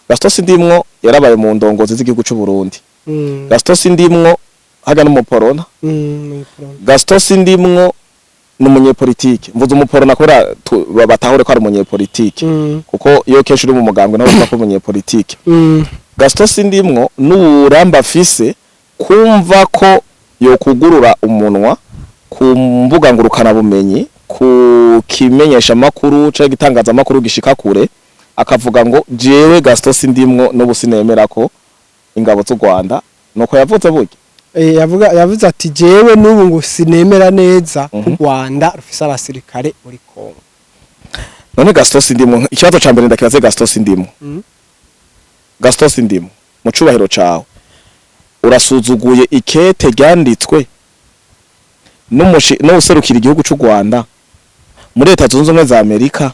Gaston Sindimwo yarabaye mu ndongozi z'igihugu c'u Burundi. Gaston Sindimwo haga n'umuporona. Gaston Sindimwo ni umunyepolitike. Mvuze umuporona kubera batahure ko ari umunyepolitike, kuko iyo kenshi uri mu mugambwe nawe uvuga ko umunyepolitike. Gaston Sindimwo n'uburamba afise kumva ko yokugurura umunwa ku mbuga ngurukana bumenyi, ku kimenyesha makuru canke igitangazamakuru gishika kure, akavuga ngo jewe Gaston Sindimwo n'ubu sinemera ko ingabo z'u Rwanda, nuko yavuze burya. Yavuga, yavuze ati jewe n'ubu ngo sinemera neza ko Rwanda rufise abasirikare muri Kongo. None Gaston Sindimwo, ikibazo ca mbere ndakibaze Gaston Sindimwo. Gaston Sindimwo, mu cubahiro cawe, urasuzuguye ikete ryanditswe n'uwuserukira igihugu c'u Rwanda muri Leta Zunze Ubumwe za Amerika,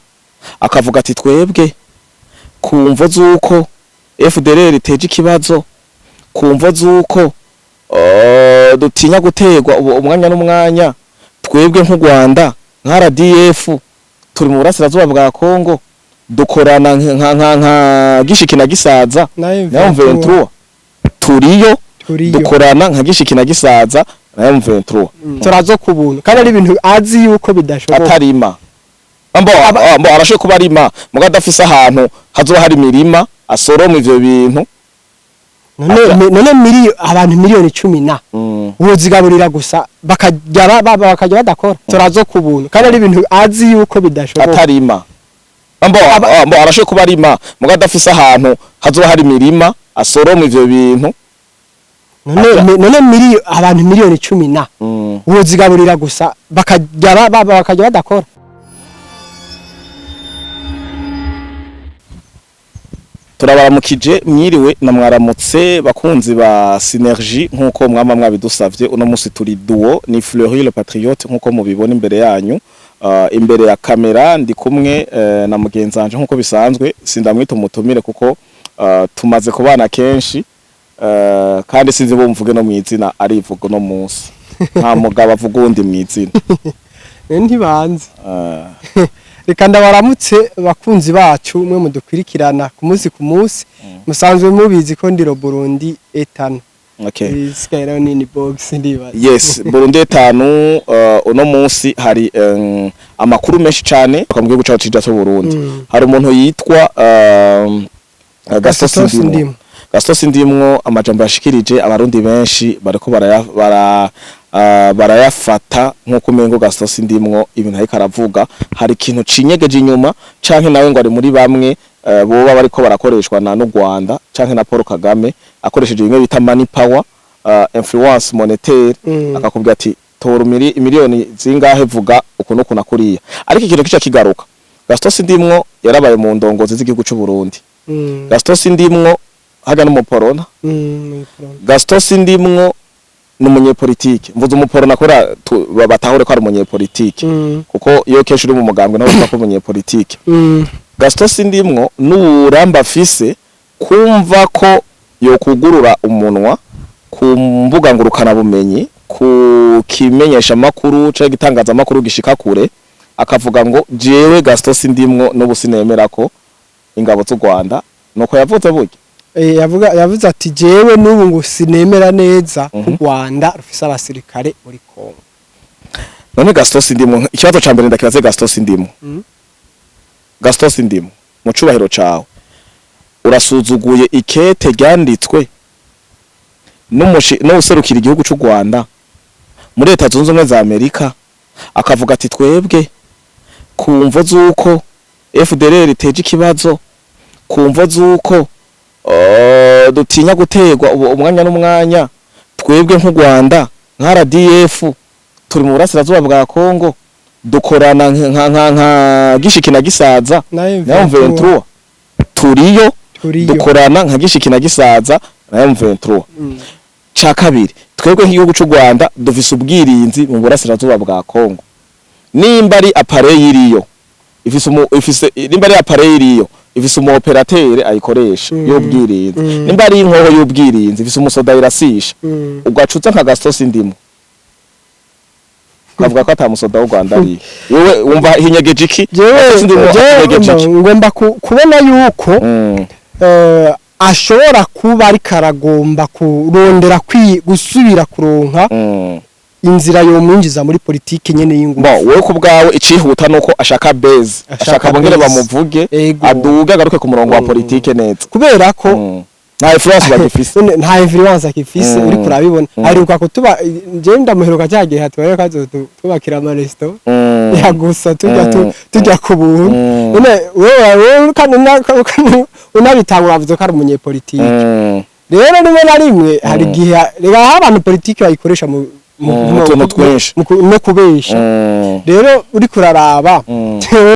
akavuga ati twebwe ku mvo z'uko FDLR iteje ikibazo, ku mvo z'uko dutinya guterwa umwanya n'umwanya, twebwe nk'u Rwanda, nka RDF, turi mu burasirazuba bwa Kongo, dukorana nka gishiki na gisaza na na M23, turiyo. Turiyo. Dukorana nka gishiki na gisaza na M23. Turazo ku buntu, kandi ari ibintu azi yuko bidashoboka. Atarima mbo arashoboye kuba arima, muga adafise ahantu hazoba hari imirima asoroma ivyo bintu. None abantu miliyoni 10 na wozigaburira gusa bakajya bakajya badakora, turazo ku buntu, kandi ari ibintu azi yuko bidashoboka. Atarima mbo arashoboye kuba arima, muga adafise ahantu hazoba hari imirima asoroma ivyo bintu. None abantu miliyoni 10 na wozigaburira gusa bakajya bakajya badakora. Turabaramukije, mwiriwe na mwaramutse bakunzi ba Synergie, nkuko mwama mwabidusavye. Uno musi turi duo, ni Fleury le Patriote nkuko mubibona imbere yanyu, imbere ya kamera ndi kumwe na mugenzi wanje nkuko bisanzwe. Sindamwita umutumire kuko tumaze kubana kenshi, kandi sinzi bumvuge no mwizina, arivuga no munsi nta mugabo avuga uwundi mwizina. Ntibanze. Reka ndabaramutse bakunzi bacu mwe mudukwirikirana ku munsi ku munsi. Musanzwe mubizi ko ndiro Burundi etano. Isigaye rero nini box ndibaza. Yes, Burundi etanu. Uno munsi hari amakuru menshi cane mu gihugu cacu ciza c'u Burundi. Hari umuntu yitwa Gaston Gaston Sindimwo. Sindimwo. Gaston Sindimwo, amajambo yashikirije abarundi benshi bariko barayafata nkuko umengo Gaston Sindimwo ibintu ariko aravuga hari ikintu cinyegeje inyuma, canke nawe ngo ari muri bamwe boba bariko barakoreshwa na n'u Rwanda canke na Paul Kagame, akoresheje bimwe bita money power, influence monétaire, akakubwira ati tora miliyoni zingahe, vuga uku n'uku na kuriya. Ariko ikintu kica kigaruka, Gaston Sindimwo yarabaye mu ndongozi z'igihugu c'u Burundi. Gaston Sindimwo haga n'umuporona. Gaston Sindimwo ni umunyepolitike. Mvuze umuporona kubera batahure ko ari umunyepolitike, kuko iyo kenshi uri mu mugambwe nawe uvuga ko umunyepolitike. Gaston Sindimwo n'uburamba afise kumva ko yokugurura umunwa ku mbuga ngurukana bumenyi, ku kimenyesha makuru canke igitangazamakuru gishika kure, akavuga ngo jewe Gaston Sindimwo n'ubu sinemera ko ingabo z'u Rwanda, nuko yavuze burya. Yavuga, yavuze ati jewe n'ubu ngo sinemera neza ko Rwanda rufise abasirikare muri Kongo. None Gaston Sindimwo, ikibazo ca mbere ndakibaze Gaston Sindimwo. Gaston Sindimwo, mu cubahiro cawe, urasuzuguye ikete ryanditswe n'uwuserukira igihugu c'u Rwanda muri Leta Zunze Ubumwe za Amerika, akavuga ati twebwe ku mvo z'uko FDLR iteje ikibazo, ku mvo z'uko dutinya guterwa umwanya n'umwanya, twebwe nk'u Rwanda, nka RDF, turi mu burasirazuba bwa Kongo, dukorana nka gishiki na gisaza na na M23, turiyo. Turiyo. Dukorana nka gishiki na gisaza na M23. Ca kabiri, twebwe nk'igihugu c'u Rwanda dufise ubwirinzi mu burasirazuba bwa Kongo. Nimba ari appareil iriyo ifise ifise, nimba ari appareil iriyo ifise umu opérateur ayikoresha y'ubwirinzi, nimba ari inkoho y'ubwirinzi ifise umusoda irasisha. Ugacuza nka Gaston Sindimwo ukavuga ko ata musoda w'u Rwanda ari, wewe wumva hinyegeje iki? Jewe Gaston Sindimwo jewe hinyegeje iki? Ngomba kubona yuko Ashobora kuba ariko aragomba kurondera gusubira kuronka inzira yomwinjiza muri politike nyene y'ingufu. Bon, wewe ku bwawe icihuta nuko ashaka base, Ashaka ashaka bongere base. bamuvuge, Ego. aduge, agaruke ku murongo wa politike neza. Kubera ko Nta influence bagifise. None nta influence akifise. Uriko urabibona, aheruka kutuba, je ndamuheruka cya gihe hatubaye kazotubakira amaresto ya gusa tujya tujya ku buntu. None wewe kandi unabitangura avuze ko ari umunyepolitike. Rero rimwe na rimwe hari igihe reka aho abantu politike bayikoresha Mu tuntu twinshi. No kubesha. Rero uriko uraraba,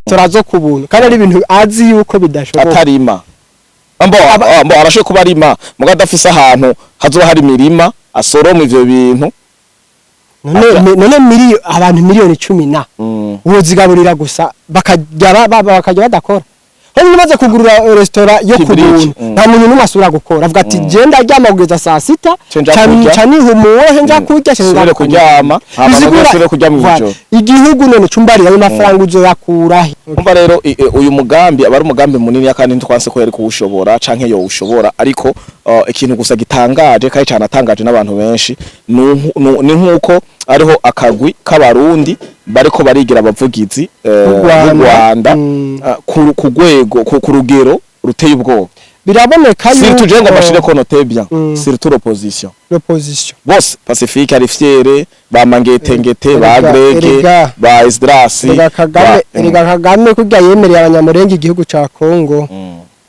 turazo ku buntu kandi ari ibintu azi yuko bidashoboka. Atarima ambo ambo arashoboye kuba arima muga adafise ahantu hazoba hari imirima asoroma ivyo bintu. None abantu 10 miliyoni na wozigaburira gusa bakajya bakajya badakora? Ho umaze kugurura restaurant yo ku Public, buntu, nta muntu n'umwe asubira gukora, avuga ati je ndaryama kugeza saa sita. Ce nja kurya. Ca nihumuwe nja kurya, ce Subire ngaruka. kuryama, hama Bisigura- nusubire kurya mw'ijoro. Voilà. Igihugu none cumbarira ayo mafaranga uzoyakura he? Umva rero, uyu mugambi aba ari umugambi munini kandi ntitwanse ko yari kuwushobora canke yowushobora, ariko ikintu gusa gitangaje kandi canatangaje n'abantu benshi ni nkuko ariho akagwi k'abarundi bariko barigira abavugizi B'u Rwanda. b'u Rwanda ku rwego, ku rugero ruteye ubwoba. Biraboneka Surtout je ngo bashire ko note bien, surtout l'opposition. L'opposition. Bose Pacifique ari fier, ba Mangetengete, ba Grege, ba Esdras. Erega Kagame, erega Kagame kurya yemereye abanyamurenge igihugu ca Kongo,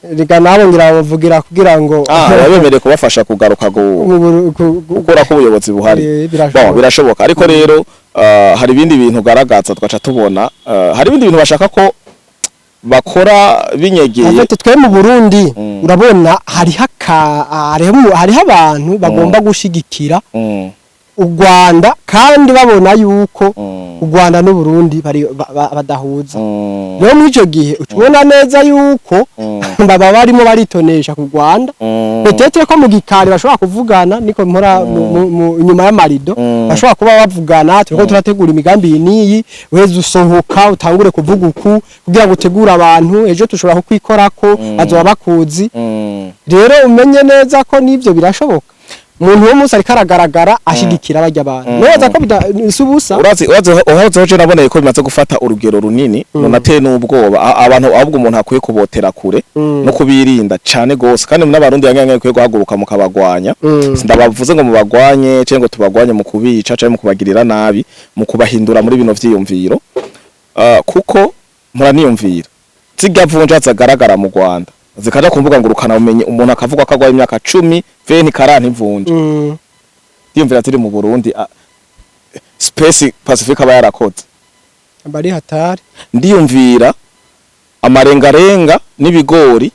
erega nabo ngira bavugira kugira ngo Ah, yabemereye kubafasha kugaruka gukura ko ubuyobozi buhari. Birashoboka. Bon, birashoboka, ariko rero hari ibindi bintu garagaza tugaca tubona, hari ibindi bintu bashaka ko bakora binyegeye. En fait, twe mu Burundi, urabona hariho abantu bagomba gushigikira u Rwanda kandi babona yuko u Rwanda n'u Burundi bari badahuza. Rero muri ico gihe ucubona neza yuko baba barimo baritonesha ku Rwanda. Peut-être ko mu gikari bashobora kuvugana, niko mpora inyuma y'amarido bashobora kuba bavugana: turiko turategura imigambi iyi n'iyi, weze usohoka utangure kuvuga uku kugira ngo utegure abantu, ejo tushobora kukwikorako, bazoba bakuzi. Rero umenye neza ko n'ivyo birashoboka, umuntu wo munsi ariko aragaragara ashigikira barya abantu neza ko si ubusa. Urazi uhozeho, je naboneye ko bimaze gufata urugero runini, nonateye n'ubwoba abantu, ahubwo umuntu akwiye kubotera kure no kubirinda cane gose, kandi n'abarundi bamwe bamwe bakwiye guhaguruka mukabagwanya. Sindabavuze ngo mubagwanye canke ngo tubagwanye mu kubica canke mu kubagirira nabi, mu kubahindura muri bino vyiyumviro. Kuko muraniyumvira zirya vunja zagaragara mu Rwanda zikaja ku mbuga ngurukana bumenyi, umuntu akavuga ko agwaye imyaka 10 20 40 ivunja, ndiyumvira ziri mu Burundi, Space Pacific aba yarakoze. Bari hatari. Ndiyumvira amarengarenga n'ibigori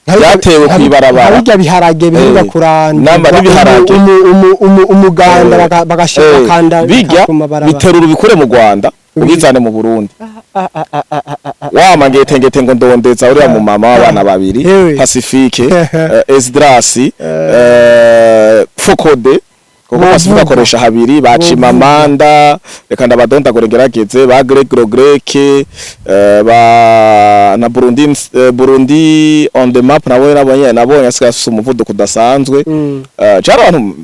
byatewe kw'ibarabara. Nka biharage biheruka kurandurwa. N'ibiharage. Umuganda bagashira bakanda bijya ku mabarabara. Biterura ubikure mu Rwanda ubizane mu Burundi. Wama ngetengete ngo ndondeza uriya mu mama w'abana babiri, Pacifique, Esdras, Fokode, kuko Pacifique akoresha habiri, ba Chimamanda, reka ndabadondagure ngerageze, ba Greg Greke, ba na Burundi, Burundi on the map, nabo nabonye asigaye afise umuvuduko udasanzwe. Cyari abantu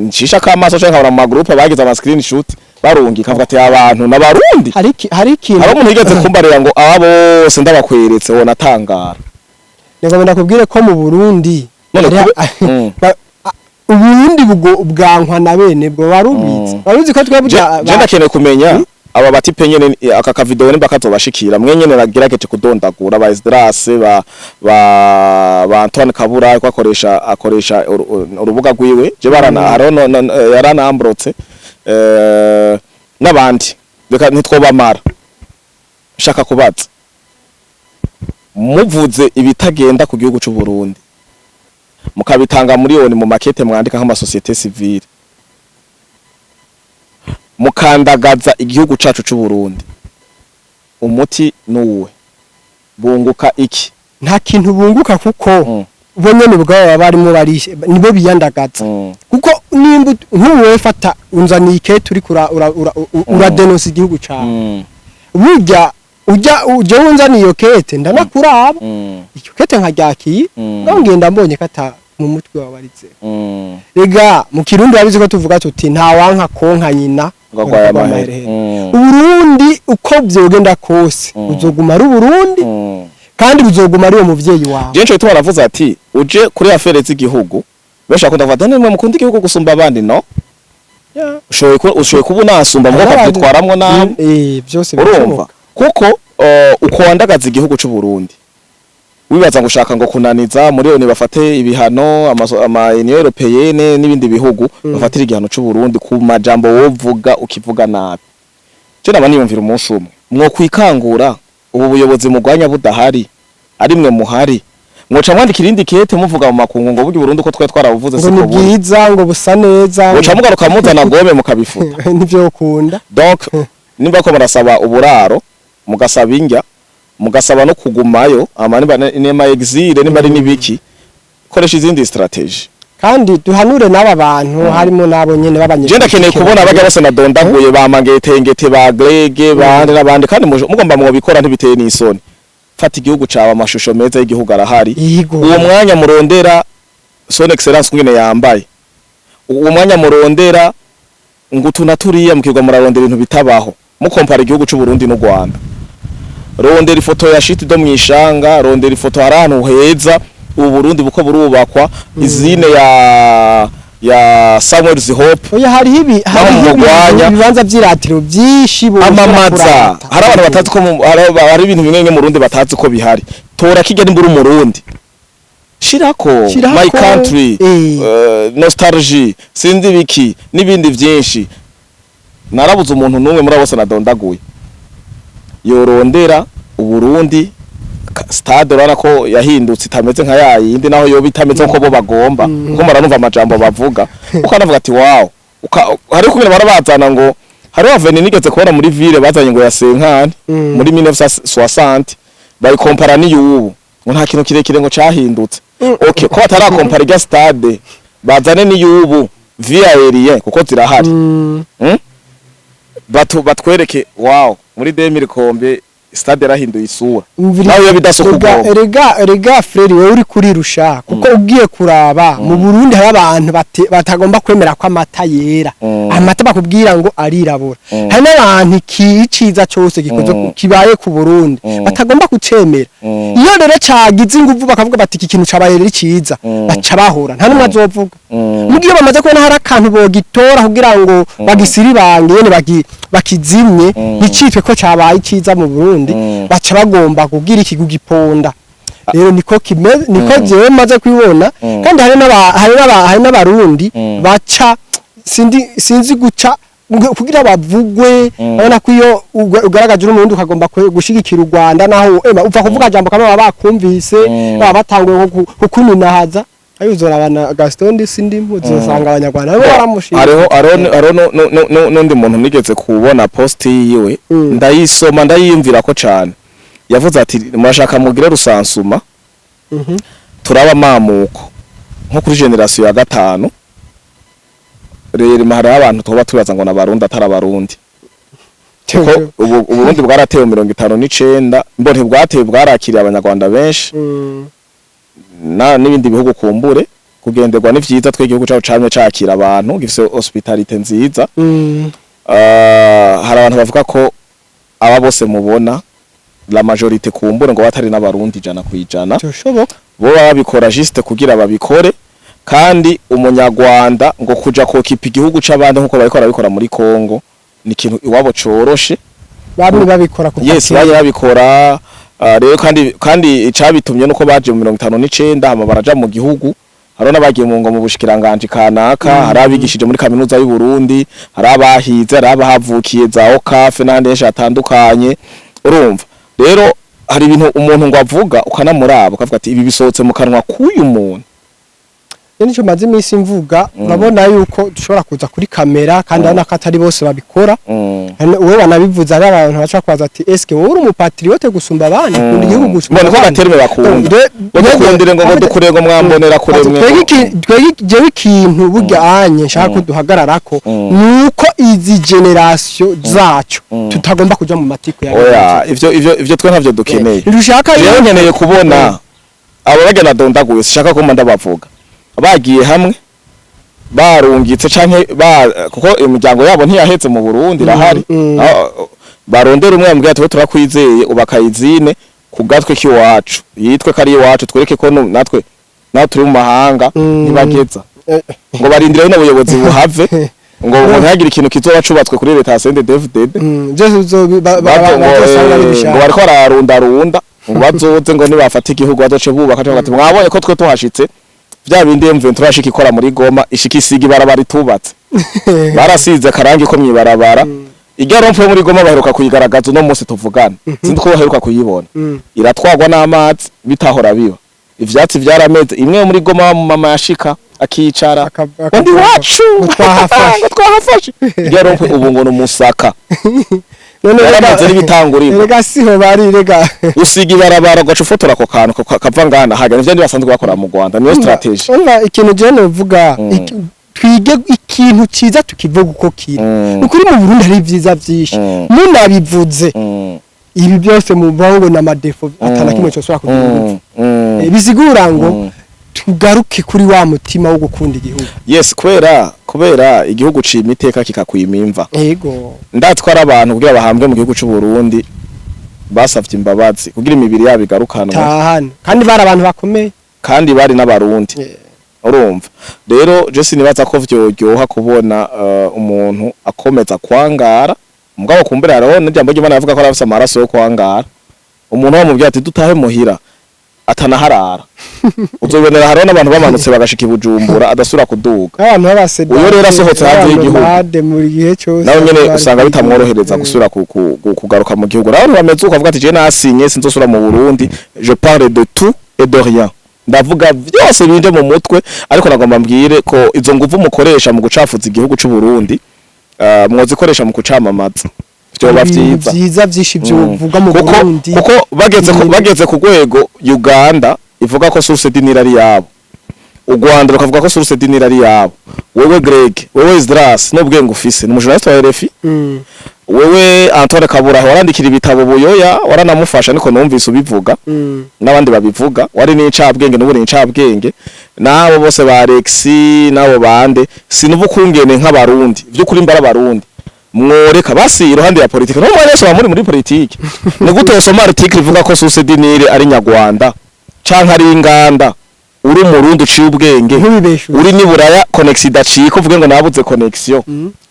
ncisha kamaso canke nkabona mu magroupe bagize ama screenshot barungika, kavuga ati abantu n'abarundi. Hari ikintu. Hari umuntu yigeze kumbarira ngo aba bose ndabakweretse wona atangara. Reka ndakubwire ko mu Burundi None Uburundi bwankwa na bene bwo barubizi. Baruzi ko twebwe Je ndakeneye kumenya aba batipe nyene, aka kavideo nimba kazobashikira mwe nyene, bagerageje kudondagura ba Esdras, ba Antoine Kabura, ko akoresha urubuga rwiwe, je barana hariho yaranambrotse, n'abandi, reka ntitwobamara. Shaka kubaza, muvuze ibitagenda ku gihugu c'u Burundi mukabitanga miliyoni mu makete mwandika nk'amasociété civile, mukandagaza igihugu cacu c'u Burundi, umuti nuwe bunguka iki? Nta kintu bunguka, kuko bo nyene ubwabo baba barimo barishe, nibo biyandagaza. Kuko nimba nk'ubu wewe fata unzaniye ikete, uriko uradenonsa igihugu cawe, burya Ujya uje wunzaniye iyo kete, ndanakuraba, iyo kete nkajyakiye, ngaho ngenda mbonye kata mu mutwe wawe arize. Rega mu Kirundi babizi ko tuvuga tuti: "Nta wanka konka nyina ngo agwaye ngo amahere." amaherehere. Uburundi uko vyogenda kose uzoguma ari Uburundi, kandi buzoguma ari uwo muvyeyi wawe. Je nico gituma aravuze ati uje kuri affaires z'igihugu, benshi bakunda kuvuga ati: "Nimwe mukunda igihugu gusumba abandi." No ushoboye kuba unasumba muko ukavyitwaramwo nabi. Byose Urumva, birashoboka. kuko uko wandagaza igihugu c'u Burundi, wibaza ngo ushaka ngo kunaniza muri oni bafate ibihano, ama Union Européenne n'ibindi bihugu bafatira igihano c'u Burundi ku majambo wovuga ukivuga nabi. Je naba niyumvira, umunsi umwe mwo kwikangura, ubu buyobozi mugwanya budahari, ari mwe muhari, mwoca mwandika irindi kete muvuga mu makungu ngo burya Burundi uko twari twarabuvuze ngo ni siko buri, bwiza, ngo busa neza. Mwoca mugaruka muzana gome mukabifuta. Nivyo ukunda. Donc nimba ko murasaba uburaro, mugasaba indya, mugasaba no kugumayo, ama nimba nema exil, nimba ari nibiki, koresha izindi stratégie. Kandi duhanure n'aba bantu, harimo n'abo nyene b'abanyepolitike. Je ndakeneye kubona abajya bose nadondaguye, ba Mangetengete, ba Grege, bande n'abandi, kandi mugomba mwobikora, ntibiteye n'isoni. Fata igihugu cawe, amashusho meza y'igihugu arahari. Uwo mwanya murondera son excellence ngene yambaye, uwo mwanya murondera ngo utu na turiya, mukirwa murarondera ibintu bitabaho, mukompara igihugu c'u Burundi n'u Rwanda. Rondera ifoto ya shiti do mwishanga, rondera ifoto hari ahantu heza ubu Burundi buko burubakwa, izine ya Samuel's Hope. Oya, hariho ibi, hariho mugwanya. ibibanza vy'iratiro vyinshi boshobora Amamaza. kurata. Hari abantu batazi ko hari ibintu bimwe bimwe mu Burundi batazi ko bihari. Tora kijya nimbura umurundi, shirako Shirako, my country, nostalgie, sinzi biki n'ibindi vyinshi. Narabuze umuntu n'umwe muri abo bose nadondaguye yorondera Uburundi. Stade urabona ko yahindutse, itameze nka yayindi, naho yoba itameze nko bo bagomba, kuko muranumva amajambo bavuga, ukanavuga ati: "Wow." Hari kumwe barabazana ngo hariho avenue nigeze kubona muri ville bazanye ngo ya Senkani muri 1960, bayikompara n'iyubu, ngo nta kintu kirekire ngo cahindutse. Okay, ko batarakompara irya stade, bazane n'iyubu via aérien, kuko zirahari. Batwereke wow, muri 2000 kombe stade yarahinduye isura, nawe iyo bidasuka Erega ugomba. Erega frère, wewe uri kurirusha, kuko ugiye kuraba mu Burundi hari abantu batagomba kwemera ko amata yera, amata bakubwira ngo arirabura. Hari n'abantu iciza cyose gikoze kibaye ku Burundi batagomba kucemera. Iyo rero cagize inguvu bakavuga bati: "Iki kintu cabaye rero ciza," baca bahora, nta n'umwe azovuga. Mugihe bamaze kubona hari akantu bogitora kugira ngo bagisiribange nyene bakizimye, nicitwe ko cabaye iciza mu Burundi, baca bagomba kugira iki kugiponda. Rero niko kimeze, niko jewe maze kwibona. Kandi hari n'abarundi baca sindi sinzi guca kugira bavugwe. Urabona ko iyo ugaragaje uri umurundi ukagomba gushigikira u Rwanda, naho ema upfa kuvuga jambo kamwe, baba bakumvise, baba batanguye kukuninahaza. Ayo uzorabana Gaston ndi sindi, uzosanga abanyarwanda nabo baramushima. Hariho n'undi muntu nigeze kubona post yiwe, ndayisoma, ndayiyumvira ko cane. Yavuze ati: "Murashaka mugire recensement, turaba amamuko nko kuri génération ya gatanu." Rero hariho abantu tuba tubaza ngo n'abarundi atari abarundi, kuko ubu Uburundi bwaratewe 59, mbo ntibwatewe, bwarakiriye abanyarwanda benshi na n'ibindi bihugu. Kumbure kugenderwa ni vyiza, twe igihugu cacu camye cakira abantu, gifise hospitalité nziza. Hari abantu bavuga ko aba bose mubona, la majorité, kumbure ngo batari n'abarundi 100%. Byoshoboka. Bo baba babikora juste kugira babikore. Kandi umunyarwanda ngo kuja kokipa igihugu c'abandi nkuko bariko barabikora muri Kongo ni ikintu iwabo coroshe. Bamwe babikora kuva Yes. kera. Baje babikora, rero kandi icabitumye nuko baje mu 59, hama baraja mu gihugu. Hariho n'abagiye mu ngo mu bushikiranganji kanaka, hari abigishije muri kaminuza y'u Burundi, hari abahize, hari abahavukiye za OCAF n'ahandi henshi hatandukanye. Urumva rero hari ibintu umuntu ngo avuga ukanamuraba ukavuga ati: "Ibi bisohotse mu kanwa k'uyu muntu." Nico maze iminsi mvuga, urabona yuko dushobora kuza kuri kamera, kandi urabona ko atari bose babikora. Uwo banabivuze, ari abantu baca kubaza ati: "Eske wowe uri umu patriote gusumba abandi, ukunda igihugu gusumba Mbona ko abandi?" agaterme bakunda ngo dukundire, ngo dukure, ngo mwambonera kure mwe. Twebwe jewe ikintu burya anye nshaka ko duhagararako nuko izi génération zacu tutagomba kuja mu matiku ya Oya, ivyo twe ntavyo dukeneye. Ntidushaka Jewe nkeneye kubona abo bagena dondaguye, sishaka ko ndabavuga, bagiye hamwe barungitse canke ba, kuko imiryango yabo ntiyahetse mu Burundi, irahari. Barondera umwe bamubwira ati: "Turakwizeye, ubaka izine ku gatwe k'iwacu, yitwe ko ari iwacu, twereke ko natwe naho turi mu mahanga." Ntibageza ngo barindire buno buyobozi buhave, ngo ntihagire ikintu kizoba cubatswe kuri leta ya CNDD-FDD. Byose Bato ngo bazosanga ari ngo bishasha. Bariko bararundarunda ngo bazoze, ngo nibafata igihugu bazoce bubaka, cyangwa bati: "Mwabonye ko twe tuhashitse vya bindi M23 yashika ikora muri Goma, ishika isiga ibarabara itubatse, barasize akarangi ko mwibarabara." Irya rond-point muri Goma baheruka kuyigaragaza uno munsi tuvugana, sinzi ko baheruka kuyibona. Iratwagwa n'amazi, bitahora biba, ivyatsi vyarameze. Imwe muri Goma mama yashika akicara ngo ndi wacu. Ngo twahafashe. Ngo twahafashe. Irya rond-point ubu ngo ni umusaka. None Yaramaze n'ibitangurirwa. Rega siho bari rega. Usiga ibarabara, ugaca ufotora ako kantu kava ngana haga, nivyo basanzwe bakora mu Rwanda, niyo strategy. Umva, ikintu je novuga, twige ikintu ciza tukivuga uko kiri. Ukuri mu Burundi hari ibyiza vyinshi. Munabivuze, ibi byose muvuga ngo na ma défauts atana kimwe cyose kugira. Bisigura ngo tugaruke kuri wa mutima wo gukunda igihugu. Yes, kubera igihugu cima iteka kikakwima imva. Ndatwara abantu kugira bahambwe mu gihugu c'u Burundi, basavye imbabazi kugira imibiri yabo igarukanwe. Tahane, kandi bari abantu bakomeye. Kandi bari n'abarundi. Urumva rero, je sinibaza ko vyoryoha kubona umuntu akomeza kwangara, mugabo kumbera hariho n'ijambo ry'Imana yavuga ko arafise amaraso yo kwangara. Umuntu bamubwira ati: "Dutahe muhira", atanaharara. Uzobonera hariho n'abantu bamanutse bagashika i Bujumbura, adasubira kuduga. Abantu b'abaseda. Uyo rero asohotse hanze y'igihugu, muri gihe cyose nawe nyene bari usanga bitamworohereza gusubira kugaruka mu gihugu. Nawe bameze uko, avuga ati: "Je nasinye, sinzosubira mu Burundi, je parle de tout et de rien, ndavuga byose binje mu mutwe." Ariko nagomba mbwire ko izo nguvu mukoresha mu gucafuza igihugu c'u Burundi, mwozikoresha mu kucamamaza, vyoba Ibintu vyiza. vyiza vyinshi vyovugwa mu Kuko Burundi. kuko bageze ku rwego Uganda ivuga ko source du Nil ari yabo, u Rwanda rukavuga ko source du Nil ari yabo, wewe Greg, wewe Esdras, n'ubwenge ufise, ni umu journaliste wa RFI, wewe Antoine Kabura warandikira ibitabo Buyoya, waranamufasha, niko numvise ubivuga, n'abandi babivuga, wari n'incabwenge, n'ubu ni incabwenge, n'abo bose ba Alexi n'abo bande, sinuva ukungene nk'abarundi vy'ukuri mbara abarundi mworeka basi iruhande ya politike no mwanya wose muri politike. Ni gute usoma article ivuga ko source du Nil ari nyarwanda canke ari inganda, uri umurundi uciye ubwenge, Ntubibeshe. uri niburaya, connexion idacika, uvuge ngo nabuze connexion?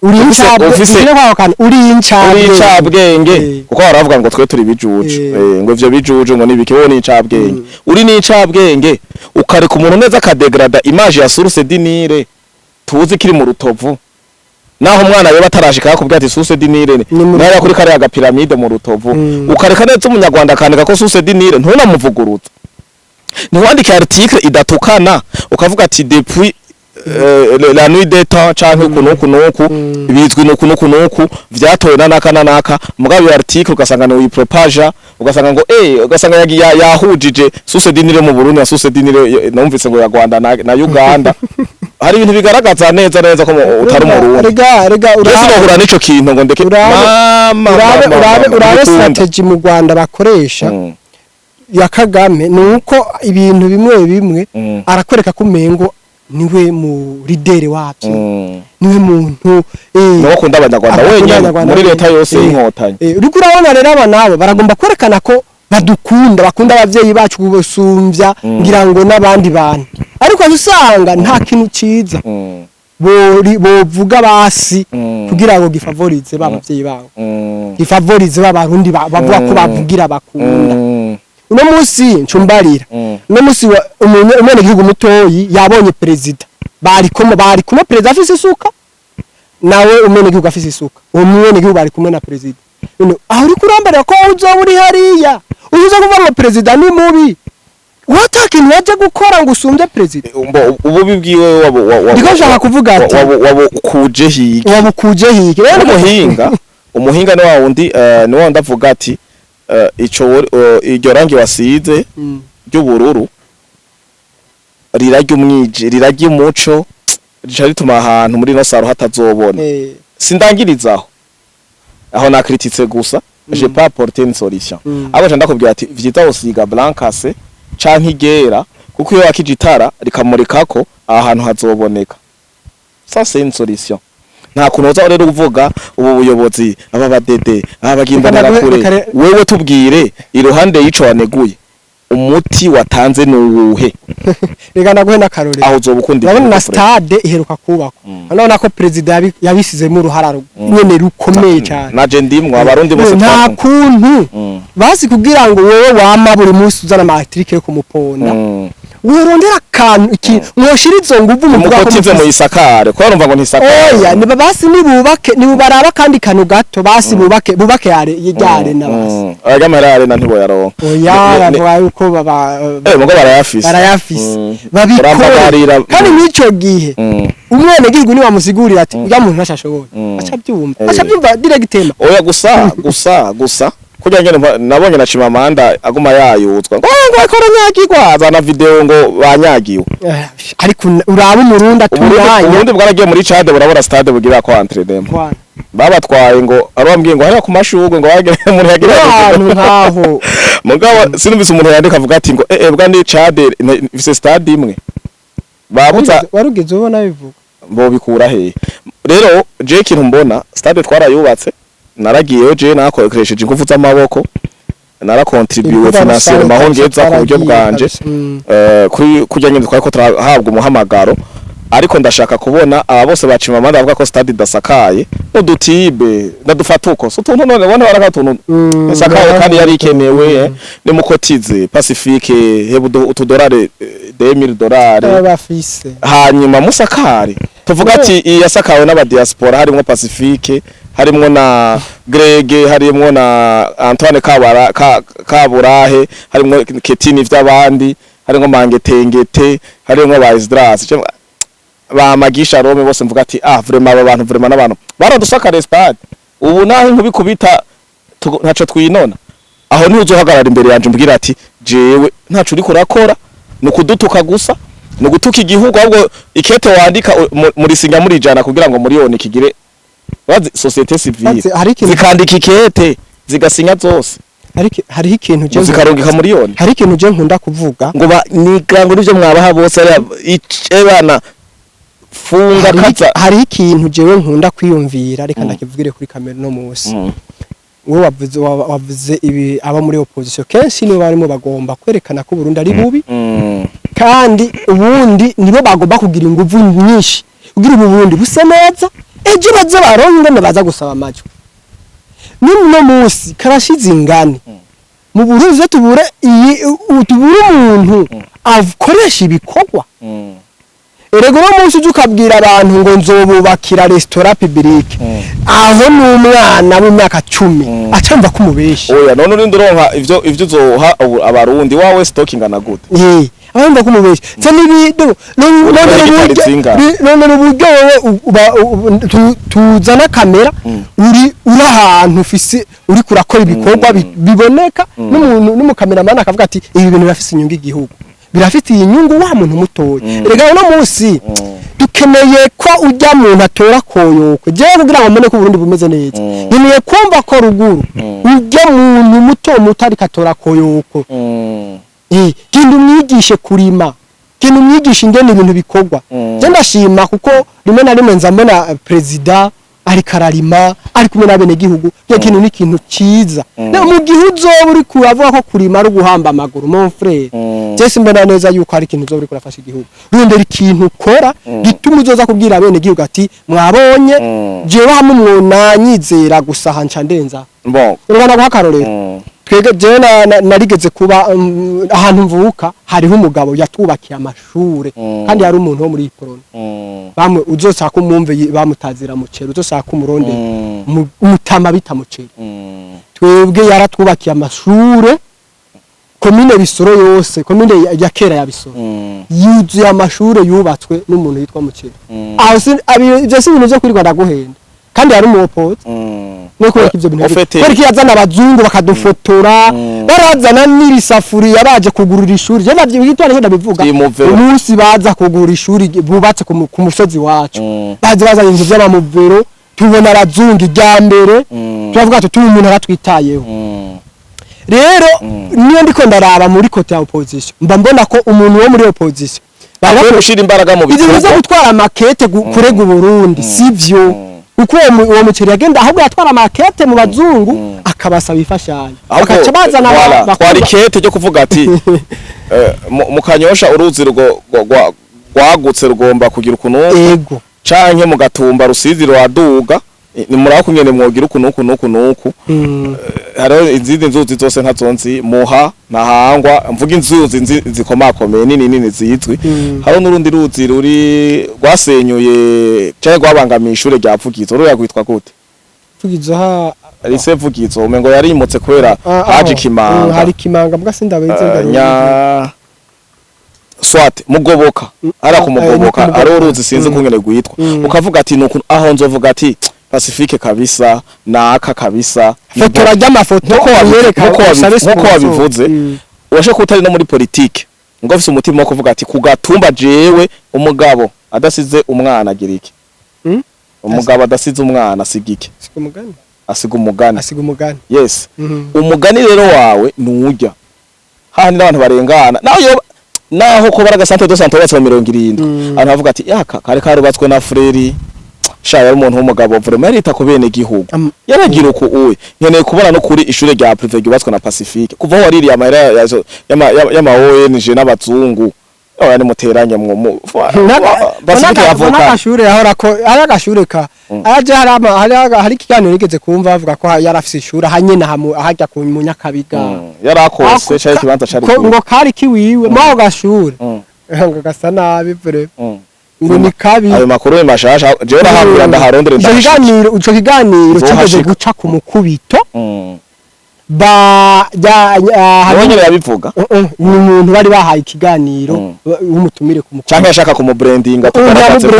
Uri incabwe. Uri kwaho kandi uri incabwe. Uri incabwenge. Kuko baravuga ngo twe turi bijuju. Ngo ivyo bijuju ngo nibiki, wowe ni incabwenge, uri ni incabwenge, ukareka umuntu neza akadegrada image ya source du Nil tuzi kiri mu Rutovu, naho umwana yoba atarashika yakubwira ati: "Source du Nil Ni mu nayo kuri kariya gapyramide mu Rutovu." Ukareka neza umunyarwanda akandika ko source du Nil, ntunamuvuguruza, ntiwandike article idatukana, ukavuga ati: "Depuis la nuit des temps canke uku nuku nuku, bizwi nuku nuku nuku, vyatowe na naka na naka." Mugabo iyo article ugasanga ni uyipropaja, ugasanga ngo ugasanga yahujije source du Nil mu Burundi na source du Nil numvise ngo ya Rwanda na Uganda. Hari ibintu bigaragaza neza neza ko utari umurundi. Rega Rero urabe sinahura n'ico kintu ngo ndeke mama urabe mama, urabe mama, urabe bikunda. strategy mu Rwanda bakoresha ya Kagame ni uko ibintu bimwe bimwe arakwereka ko umengo niwe mu leader wabyo, niwe muntu Niwe akunda abanyarwanda akunda wenyene abanyarwanda muri leta wenyene. yose y'inkotanyi. Uriko urabona rero aba nabo baragomba kwerekana ko badukunda, bakunda abavyeyi bacu gusumbya ngira ngo n'abandi bantu, ariko usanga nta kintu ciza bovuga basi kugira ngo gifavorize ba bavyeyi babo, gifavorize ba barundi bavuga ko bavugira bakunda. Uno munsi ncumbarira, uno munsi umwenegihugu mutoyi yabonye perezida bari kumwe, perezida afise isuka, nawe umwenegihugu afise isuka, uwo mwenegihugu bari kumwe na perezida. None aho uriko urambarira ko uzoba uri hariya uza kuvuga ngo perezida ni mubi? Wowe ata kintu waje gukora ngo usumbye perezida. Mbo ububi bwiwe Ndiko nshaka kuvuga ati wabukuje hiki? Wabukuje hiki rero. Umuhinga ni wa wundi, ni wa wundi avuga ati ico iryo rangi wasize ry'ubururu rirarya umwiji, rirarya umuco, rica rituma ahantu muri ino salon hatazobona. Sindangirizaho aho nakrititse gusa, j'ai pas apporté une solution. Abo nca ndakubwira ati vyiza usiga blanc cassé canke igera, kuko iyo wakije itara rikamurikako aha hantu hazoboneka. Ça, c'est une solution. Nta kuntu uza rero uvuga ubu buyobozi, aba badede, aba bagimbonera kure. Wewe tubwire, iruhande y'ico waneguye, umuti watanze ni uwuhe? Reka ndaguhe n'akarorero. Aho uzoba ukunda Urabona na igihugu, frère. stade iheruka kubakwa, urabona ko perezida yabisizemo uruhara nyene rukomeye cyane. Naje ndimwo, abarundi bose Nta kuntu basi kugira ngo wowe wama buri munsi uzana ama article yo kumuponda, worondera akantu iki mwoshira izo nguvu muvuga ko Mukotize muyisakare, kuko urumva ngo ntisakare. Oya, niba basi nibubake, nibubaraba kandi kanu gato, basi bubake yare yare na basi. Arya mahera arena ntiboyaronka. Oya, bavuga yuko baba Mugo barayafise. Barayafise. Babikore. Urambabarira. Kandi mw'ico gihe umwenegihugu niwamusigurira ati urya muntu ntashashoboye, aca abyumva, aca abyumva directement. Oya, gusa kugira ngene nabonye na Chimamanda aguma yayutswa ngo akora nyagirwa, azana video ngo banyagiwe. Ariko uraba umurundi atumwanya. Uburundi bwaragiye muri Chad, burabura stade bugira ko entraînement babatwaye, ngo arabambwiye ngo hariya ku mashurwe, ngo bagere umuntu yagira Ahantu nkaho. Mugabo sinumvise umuntu yandika avuga ati ngo bwa ni Chad ifise stade imwe babuza. Warugeze ubona bivuga? Bo bikura hehe rero? Je ikintu mbona, stade twarayubatse, naragiyeyo je, nakoresheje ingufu z'amaboko, narakontribuwe Ibikorwa financièrement aho rusange. ngeza ku buryo Twaragiye bwanje. kabisa. Kuri kurya nyine twari ko turahabwa umuhamagaro, ariko ndashaka kubona aba bose bacima amanda bavuga ko stade idasakaye n'udutibe ndadufata uko so utuntu none bona baraka utuntu isakaye kandi yari ikenewe, nimukotize Pacifique hebe utudorare, 2000 dolari. Baba bafise. Hanyuma musakare tuvuga ati iyi yasakawe n'abadiaspora, harimwo Pacifique, harimwo na Greg, harimwo na Antoine Kabara Kaburahe, harimwo Ketini vy'abandi, harimwo Mangetengete, harimwo ba Esdras, ba Magisha Rome, bose mvuga ati ah, vraiment aba bantu, vraiment n'abantu baradusakare stade. Ubu naho inkubi kubita ntaco twinona aho niho uzohagarara imbere yanje umbwira ati jewe ntaco uriko urakora, ni ukudutuka gusa, ni ugutuka igihugu. Ahubwo ikete wandika murisinya murijana kugira ngo miliyoni kigire bazi société civile Hari ikintu zikandika ikete zigasinya zose ariko hariho ikintu je zikarungika miliyoni. Hari ikintu je nkunda kuvuga. Ngo ba niga ngo nivyo mwabaha bose bana funga kaza. Hariho ikintu jewe nkunda kwiyumvira, reka ndakivugire kuri kamera no munsi. Wowe wavuze ibi, aba muri opposition kenshi nibo barimo bagomba kwerekana ko Burundi ari bubi, kandi ubundi nibo bagomba kugira inguvu nyinshi kugira ubu Burundi buse neza, ejo baze baronke ingene baza gusaba amajwi. N'uno munsi karashize ingani mu Burundi, tubure iyi tubure umuntu akoresha ibikorwa. Erega uno munsi uje ukabwira abantu ngo nzobubakira restaurant publique, aho n'umwana w'imyaka 10 acamva ko umubesha. Oya, none urinde uronka ivyo uzoha abarundi wawe, stock ingana gute? Abumva ko umubesha se nibi none Hegitari zingahe? None uburyo wowe tuzana kamera, uri ahantu ufise uri kurakora ibikorwa biboneka, n'umuntu n'umukameramani akavuga ati ibi bintu birafise inyungu igihugu, birafitiye inyungu wa muntu mutoya. Erega uno munsi dukeneye ko ujya muntu atora koyokwe. Jewe kugira ngo mbone ko Burundi bumeze neza, nkeneye kumva ko ruguru ujya muntu muto muto ariko atora koyoko. Genda umwigishe kurima, genda umwigishe ingene ibintu bikorwa. Je ndashima kuko rimwe na rimwe nza mbona perezida ariko ararima ari kumwe n'abenegihugu. Icyo kintu ni ikintu ciza. Mu gihe uzoba uriko uravuga ko kurima ari uguhamba amaguru, mon frère, je simbona neza yuko hari ikintu uzoba uriko urafasha igihugu. Rondera ikintu ukora gituma uzoza kubwira abenegihugu ati mwabonye, jewe hamwe mwonanyizera gusa hanca ndenza. Bon. Reka naguha akarorero. Twebwe jewe narigeze kuba ahantu mvuka hariho umugabo yatwubakiye amashure, kandi yari umuntu wo muri Iprona. Bamwe uzoshaka umwumve bamutazira muceri, uzoshaka umurondera umutama bita muceri. Twebwe yaratwubakiye amashure. Komine Bisoro yose, komine ya kera ya Bisoro, yuzuye amashure yubatswe n'umuntu yitwa Muceri. Aho si ivyo si ibintu vyo kwirirwa ndaguhenda, kandi yari umu opposant. No kubera ko ivyo bintu Au fait, kubera ko yazana abazungu bakadufotora, barazana n'ibisafuriya baje kugurura ishuri. Je navyo bitwa ndabivuga. Imuvero. Umunsi baza kugura ishuri bubatse ku musozi wacu, baza bazanye ibintu vy'amamuvero, tubona abazungu irya mbere, turavuga tuti: "Uyu muntu aratwitayeho." Rero niyo ndiko ndaraba muri côté ya opposition, mba mbona ko umuntu wo muri opposition bari Akwiye gushira imbaraga mu ivyo biza bikorwa. Gutwara makete kurega Uburundi sivyo, kuko uwo muceri yagenda, ahubwo yatwara makete mu bazungu akabasaba ifashanyo, Ahubwo, bakaca bazana voilà, twari kete ryo kuvuga ati mu Kanyosha uruzi rwagutse rugomba kugira ukuntu, canke mu Gatumba Rusizi rwaduga, ni muraho kungene mwogira uku nuku nuku nuku. Hariho izindi nzuzi zose ntazonzi, Muha, Ntahangwa, mvuga inzuzi zikomakomeye nini nini zizwi. Hariho n'urundi ruzi ruri rwasenyuye canke rwabangamiye ishure rya Vugizo, ruriya rwitwa gute? Vugizo ha? Rise Vugizo umengo yarimutse kubera haje ikimanga. Hari ikimanga mbwa sindabizi. Nya swat Mugoboka hariya ku Mugoboka. Ni ku Hariho Mugoboka. uruzi sinzi ukungene rwitwa. Ukavuga ati nuku aho nzovuga ati Pacifique kabisa naka kabisa. Fotora ry'amafoto. Uyereka usabe Nkuko sponsor. wabivuze, urashobora kuba utari no muri politike ngo ufise umutima wo kuvuga ati ku gatumba jewe umugabo adasize umwana agira iki? Umugabo adasize umwana asiga iki? Asiga umugani. Asiga umugani. Asiga umugani. Yes. Umugani rero wawe nujya hahandi n'abantu barengana naho yo naho ko baraga centre de santé wubatse mu 70, abantu bavuga ati yaka kari karubatswe na frère sha, yari umuntu w'umugabo vraiment, yarita ku bene gihugu, yaragira uku uwe nkeneye kubona no kuri ishure rya privé ryubatswe na Pacifique kuva aho waririye amahera y'ama ONG n'abazungu oya nimuteranye mwo Pacifique yavuka. N'agashure yahora ko ari agashure ka aje hari hari ikiganiro nigeze kumva bavuga ko yari afise ishure hanyene hajya ku Munyakabiga. Yarakose cari ikibanza cari Ngo kari kiwiwe muri ako gashure, ngo gasa nabi vraiment, ngo ni kabi. Ayo makuru ni mashasha, jewe nahabwira ndaharondere Ico ndahashika. kiganiro kigeze Nzohashika. guca ku mukubito ba ya Niwe nyene yabivuga? Ni umuntu bari bahaye ikiganiro w'umutumire ku mukubito. Canke yashaka kumubrandinga tugaragaze ko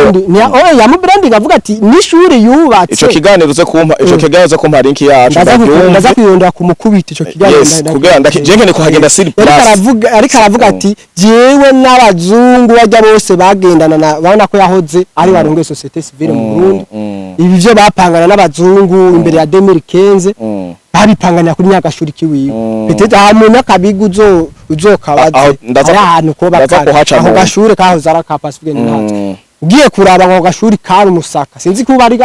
Yamubranding avuga ati n'ishuri yubatse. Ico kiganiro uze kumpa, ico kiganiro uze kumpa link yacu ndabyumve. Ndaza kwirondera ku mukubito ico kiganiro. Yes, kugira je nkeneye kuhagenda sur Ariko place. aravuga ati jewe n'abazungu bajya bose bagendana na babona ko yahoze ari barongoye société civile mu Burundi, ibi byo bapangana n'abazungu imbere ya 2015, babipanganira kuri nyagashuri kiwiwe. Peut-être aha mu Nyakabiga uzokabaze Aho ari ahantu ko ndaza bakari kuhaca aho mu- gashure kahoze ari aka Pacifique ntatwe ugiye kuraba ngo gashuri kari umusaka, sinzi kuba ari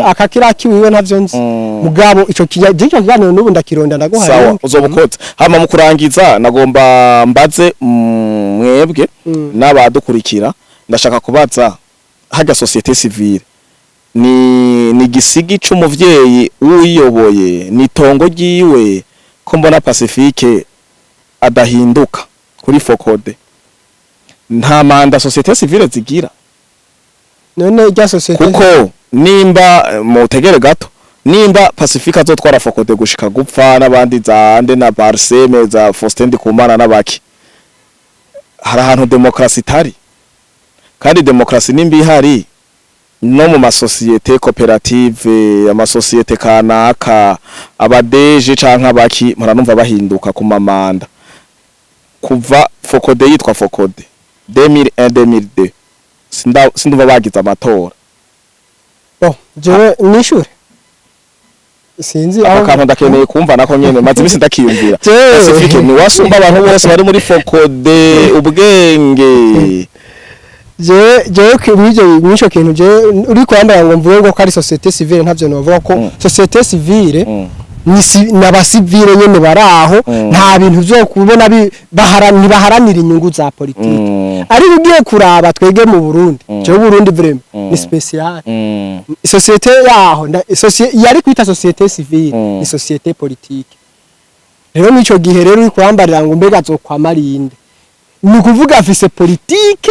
akakira kiwiwe, ntavyo nzi. Mugabo ico kiganiro n'ubu ndakironda ndaguhaye Sawa. Link. Uzoba ukoze. Hama mu kurangiza nagomba mbaze mwebwe n'abadukurikira, ndashaka kubaza harya société civile ni gisigi c'umuvyeyi uyiyoboye, ni tongo ryiwe? Ko mbona Pacifique adahinduka kuri FOCODE, nta mandat société civile zigira? None irya société Kuko nimba mutegere gato, nimba Pacifique azotwara FOCODE gushika gupfa n'abandi za ande na Barseme za Faustin Ndikumana n'abaki, hari ahantu demokrasi itari. Kandi demokrasi nimba ihari no mu masosiyete koperative, amasosiyete kanaka, abadeje canke abaki muranumva bahinduka ku ma mandat. Kuva FOCODE yitwa FOCODE 2001 2002, sindumva bagize amatora. Bon, jewe nishure sinzi Ako kantu ndakeneye kumva nako nyene maze imisi ndakiyumvira. Jewe. Pacifique ni wasumba abantu bose bari muri FOCODE ubwenge? Jewe mw'ivyo kintu jewe uri kwambara ngo mvuge ngo ko ari société civile, ntavyo novuga ko société civile n'abasivile nyene baraho. Nta bintu vyo kubona ntibaharanira inyungu za politike. Ariko ugiye kuraba twege mu Burundi, jewe Burundi vraiment ni spécial. Société yaho yari kwita société civile, ni société politique. Rero mw'ico gihe rero uri kurambarira ngo mbega azokwama arinde, ni ukuvuga afise politike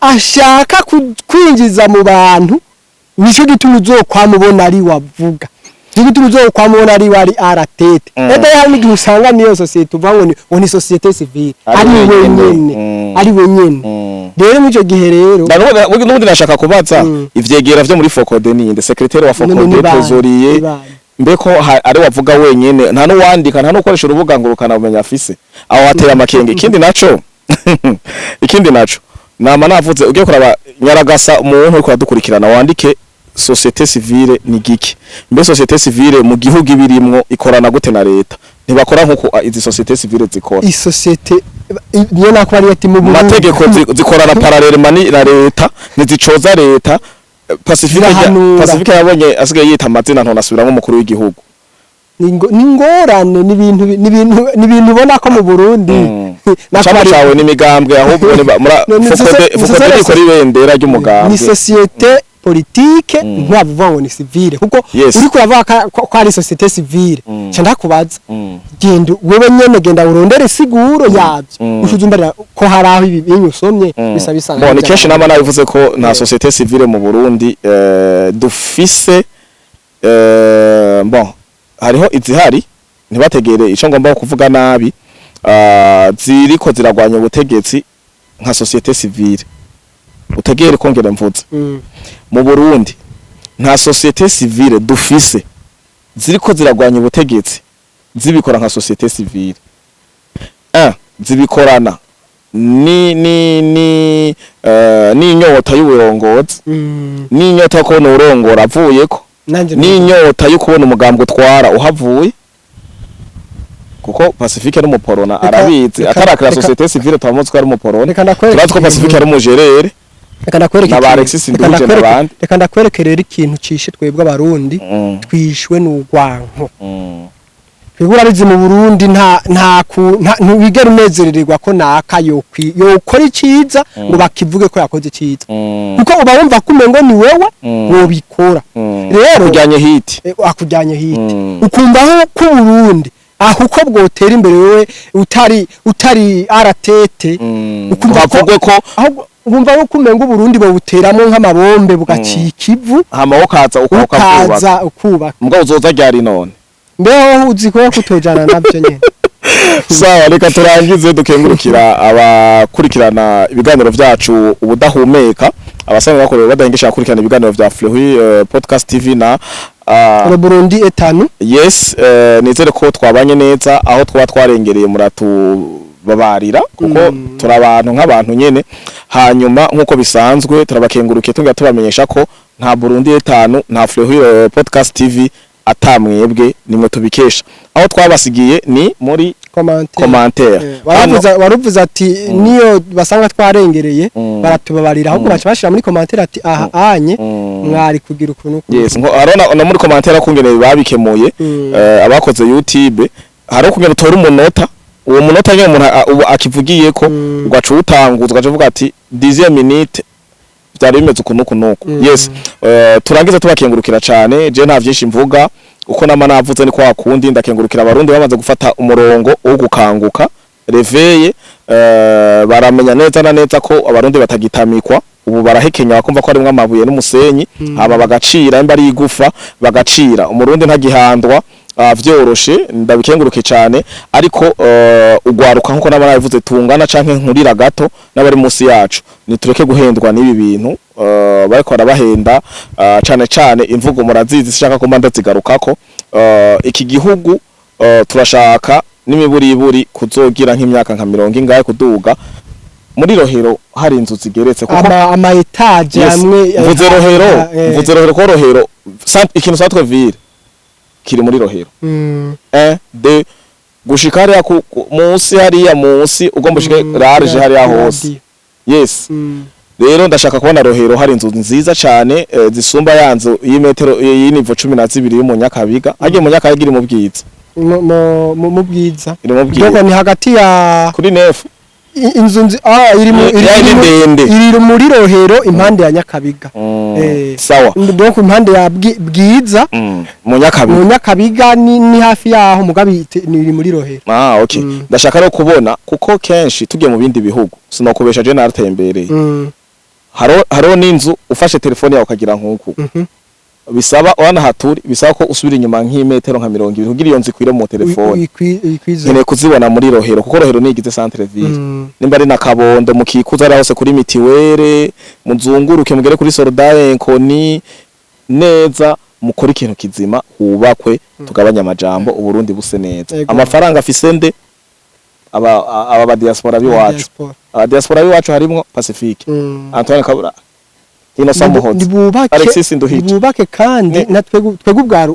ashaka kwinjiza mu bantu, nico gituma uzokwama ubona ari wavuga. Gituma uzokwamubona ari wari à la tête. Eda hari n'igihe usanga niyo société uvuga ngo ni société civile Ari ari wenyene. wenyene, ari wenyene. Rero muri ico gihe rero N'ubundi nashaka kubaza ivyegera vyo muri FOCODE ninde, secrétaire wa None FOCODE, ni bande? trésorier? Ni bande? Mbeko ari wavuga wenyene, nta n'uwandika, nta n'ukoresha urubuga ngurukana bumenyi afise, aho hateye amakenga. Ikindi naco nama navuze, ugiye kuraba nyaragasa umuntu uriko aradukurikirana, wandike société civile ni giki. Mbe société civile mu gihugu ibirimwo ikorana gute na leta? Ntibakora nkuko izi société civile zikora. Isosiyete niyo nako ari ati mu Mu Burundi mategeko zikorana parallèlement na leta, ntizicoza leta. Pacifique Zirahanura. Pacifique yabonye asigaye yita amazina, ntonasubira nk'umukuru w'igihugu. Ni ingorane, ni ibintu ubona ko mu Burundi nako Chama cawe n'imigambwe, ahubwo ni No, ni FOCODE. FOCODE nikora ibendera ry'umugambwe. Ni société politique, ntiwavuga ngo ni civile, kuko uriko uravuga ko ari société civile, ca ndakubaza, genda wewe nyene, genda urondere siguro yabyo, ushuze umbarira ko hari aho ibi bintu usomye bisa bisa. Bon, ni kenshi nama nabivuze ko nta société civile mu Burundi dufise. Bon, hariho izihari, ntibategere ico ngomba kuvuga nabi, ziriko ziragwanya ubutegetsi nka société civile. Utegere kongera mvuze, mu Burundi nta société civile dufise ziriko ziragwanya ubutegetsi zibikora nka société civile. Un, zibikorana ni n'inyota y'uburongozi, n'inyota yo kubona urongora avuyeko, Nanje n'inyota yo kubona umugambwe utwara uhavuye, kuko Pacifique n'umuporona arabizi, atarakira société civile twamuzi ko ari umuporona. Reka ndakwereke Turazi ko ikintu. Pacifique ari umujerere Reka ndakwereke na ba ikintu. Alexis Reka Nduje n'abandi. Reka ndakwereke rero ikintu cishe twebwe Abarundi. Twishwe n'urwanko. Twebwe urabizi, mu Burundi nta ntiwigera unezerererwa ko naka yokora iciza ngo bakivuge ko yakoze iciza, kuko uba wumva ko umengo ni wewe wobikora. Rero Kujyanye hiti. Akujyanye hiti. Ukumva aho ko Burundi aho uko bwotera imbere wewe utari à la tête, ukumva ko Havugwe ko ahubwo wumva ko umengo Uburundi bawuteramo nk'amabombe bugacika ivu. Hama ukaza ukubaka. Ukaza ukubaka. Mugabo uzoza ryari none? Mbeho uzi ko kutojana navyo nyene. Sawa, reka turangize dukengurukira abakurikirana ibiganiro vyacu ubudahumeka, abasanzwe bakorewe badahengesha bakurikirana ibiganiro vya Fleury Podcast TV na Le Burundi etanu. Yes, nizere ko twabanye neza. Aho twaba twarengereye muratubabarira, kuko turi abantu nk'abantu nyene. Hanyuma nk'uko bisanzwe turabakengurukiye, tunga tubamenyesha ko nta Burundi etanu, nta Fleury Podcast TV atamwebwe, nimwe tubikesha. Aho twabasigiye ni muri commentaire. Commentaire. Waruvuze ati niyo basanga twarengereye baratubabarira, ahubwo baca bashira muri commentaire ati aha anye mwari kugira ukuntu uku. Yes, nko arona no muri commentaire kungene babikemuye. Abakoze YouTube hari ukungene utora umunota, uwo munota nyene umuntu ubu akivugiyeko, ugaca uwutanguza, ugaca uvuga ati 10 minute byari bimeze uku nuku nuku. Yes, turangize tubakengurukira cane. Je nta vyinshi mvuga, uko nama navuze ni kwa kundi. Ndakengurukira Abarundi bamaze gufata umurongo wo gukanguka, réveillé, baramenya neza na neza ko Abarundi batagitamikwa. Ubu barahekenya bakumva ko harimwo amabuye n'umusenyi, hama bagacira imba ari igufa bagacira. Umurundi ntagihandwa vyoroshe, ndabikenguruke cyane. Ariko ugwaruka nkuko naba nabivuze tungana canke nkurira gato n'abari munsi yacu, nitureke guhendwa n'ibi bintu bariko barabahenda, cane cane imvugo murazizi, sishaka ko mba ndazigarukako. Iki gihugu turashaka n'imiburiburi kuzogira nk'imyaka nka mirongo ingahe kuduga muri Rohero hari inzu zigeretse, kuko ama étages Yes. amwe. Mvuze Rohero, mvuze Rohero ko Rohero ikintu centre ville kiri muri Rohero. 1 2 gushika hariya munsi, hariya munsi ugomba ushike large hariya hose. Yes. Rero ndashaka kubona Rohero hari inzu nziza cane, zisumba ya nzu y'imetero y'i niveau 12 yo mu Nyakabiga. Hagiye mu Nyakabiga iri mu Bwiza. Mu Bwiza. Iri mu Bwiza. Dogo ni hagati ya kuri nefu. Inzu iri mu Ya iri ni ndende. Iri muri Rohero impande ya Nyakabiga. Sawa. Donc impande ya Bwiza. Mu Nyakabiga. Mu Nyakabiga ni hafi yaho, mugabi ni iri muri Rohero. Ah, okay. Ndashaka rero kubona, kuko kenshi tugiye mu bindi bihugu, sinokubesha, je naratembereye, haro n'inzu ufashe telefone yawe ukagira nkuku. Bisaba wana haturi, bisaba ko usubira inyuma nk'imetero nka 20 kugira iyo nzu ikwire mu telefone. Ikwize. Nkeneye kuzibona muri Rohero, kuko Rohero nigize centre ville. Nimba ari na Kabondo, mukikuza ari hose kuri mutuelle, muzunguruke mugere kuri Soldat Enkoni neza, mukore ikintu kizima, hubakwe, tugabanye amajambo, Uburundi buse neza. Amafaranga afise nde? Aba ba diaspora biwacu. Diaspora. Aba diaspora biwacu harimwo Pacifique, Antoine Kabura, Innocent Muhozi, Nibubake. Alexis Nduhije. Nibubake kandi na twebwe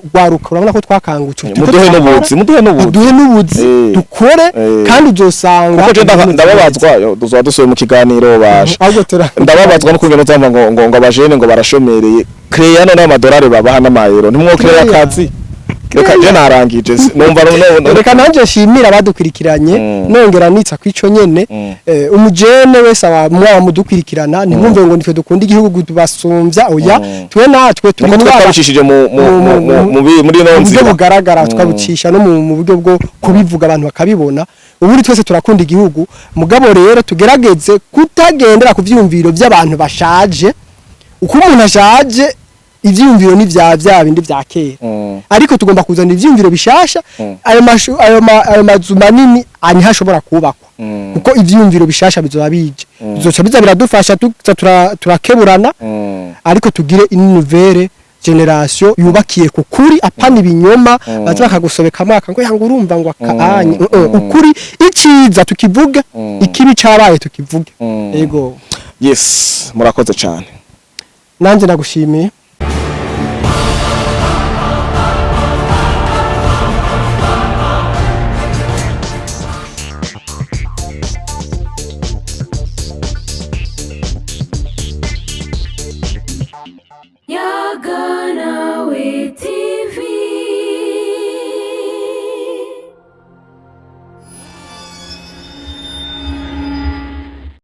ubwaruka, urabona ko twakangutse. Turiko Muduhe turakora. n'ubuzi, muduhe n'ubuzi. Muduhe n'ubuzi, dukore, kandi uzosanga Kuko je ibintu ndababazwa yo, tuzoba dusuye mu kiganiro basha. Ahubwo Ndababazwa no kungena uzamva ngo abajene ngo barashomereye. Créa none amadolari babaha n'amayero, ntimwo créa Créa. akazi. Reka je narangije, numva no Reka nanje nshimira abadukurikiranye, nongera nitsa kwico nyene. Umujene wese aba mwaba mudukurikirana, ntimwumve ngo nitwe dukunda igihugu tubasumbya, oya. Twe natwe turi Nuko muri twe twabicishije muri ino mu buryo nzira bugaragara, tukabucisha no mu buryo bwo kubivuga, abantu bakabibona. Ubundi twese turakunda igihugu, mugabo rero tugerageze kutagendera ku vyumviro by'abantu bashaje. Uko umuntu ashaje, ivyumviro ni vya bindi vya kera, ariko tugomba kuzana ivyumviro bishasha. Ayo mazu manini ani hashobora kubakwa, kuko ivyumviro bishasha bizoba bije, bizoca biza biradufasha, tuza turakeburana, ariko tugire une nouvelle génération yubakiye ku kuri, apana ibinyoma baza bakagusobeka mwaka ngo yanga urumva ngo akaanye. Ukuri, iciza tukivuge, ikibi cabaye tukivuge. Yego. Yes, murakoze cyane. Nanje nagushimiye.